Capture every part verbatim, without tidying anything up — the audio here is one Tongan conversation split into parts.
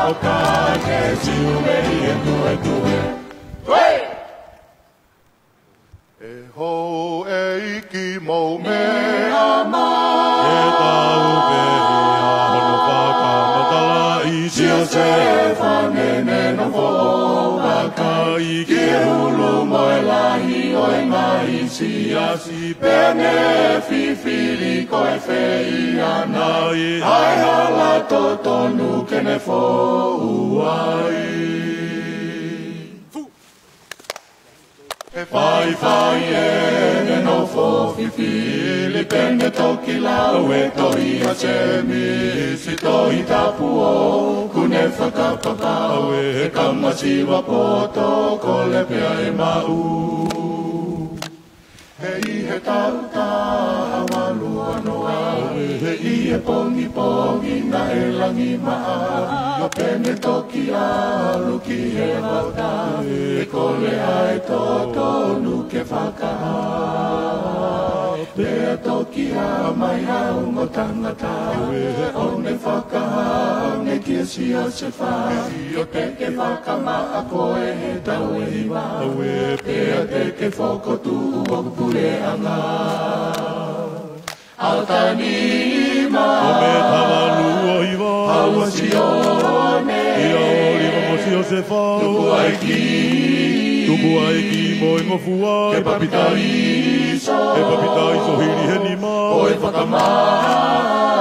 ʻOka ke siu mei he tuʻetuʻe. ʻE houʻeiki, mou meʻa mai. ʻE tau pehē ʻa hono fakamatalaʻi Siosefa Nene Nofoʻo, vakai ki he ʻulu mo e lahi ʻo e ngaahi siasi, pea ne fifili ko e fē ʻiate ia ʻa e hala totonu ke ne fou ai. ʻE faifai ʻene nofo fifili pea ne toki lau e tohi ʻa Sēmisi, Tohi Tapu ʻoku ne fakapapau ʻe he kama siva poto, kole pea ʻe maʻu. He ʻi he taʻu taha valu ono ua, he ʻi he pongipongi naʻe langi maʻa, ʻo pea ne toki ʻalu ki he vao tafe, ʻe kole ʻa e totonu ke fakahā. Pea toki hā mai ha ongo tangata, ʻo ne fakahā ange kia Siosefa, ʻio, te ke fakamaʻa koe he taʻu ʻe hiva. Pea te ke fokotuʻu hoku puleʻanga. ʻAtani ma. ʻO me tavalu ʻo hiva. Haua Sione. ʻIa ʻOliva mo Siosefa. Tukuaʻeiki. Tukuaʻeiki mo e ngofua. Ke papitaiso. Ke papitaiso hili he nima. ʻO e fakamaʻa.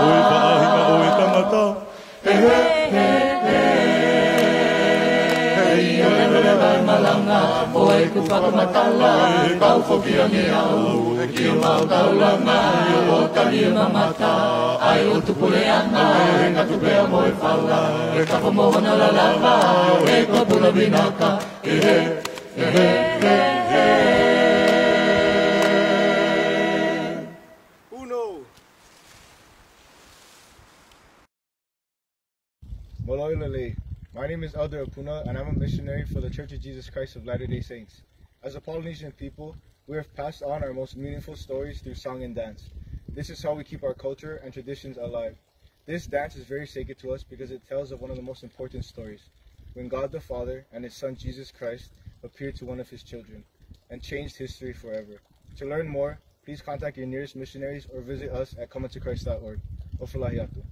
ʻO e faʻahinga ʻo e tangata. He, he, he, he. He ʻi he leveleva e malanga, ʻo ʻeku fakamatala, kau foki ange au ki homau taulanga, ʻo tali e mamata ʻa e ʻotu puleʻanga, he ngatu pea mo e fala, ʻe kafo mo hona lalava, ʻe ko pula vinaka. He, he, he, he, he. Uno. Mālō e lelei. My name is Elder Apuna, and I'm a missionary for the Church of Jesus Christ of Latter-day Saints. As a Polynesian people, we have passed on our most meaningful stories through song and dance. This is how we keep our culture and traditions alive. This dance is very sacred to us because it tells of one of the most important stories, when God the Father and his Son Jesus Christ appeared to one of his children and changed history forever. To learn more, please contact your nearest missionaries or visit us at come unto christ dot org. ʻOfa lahi atu.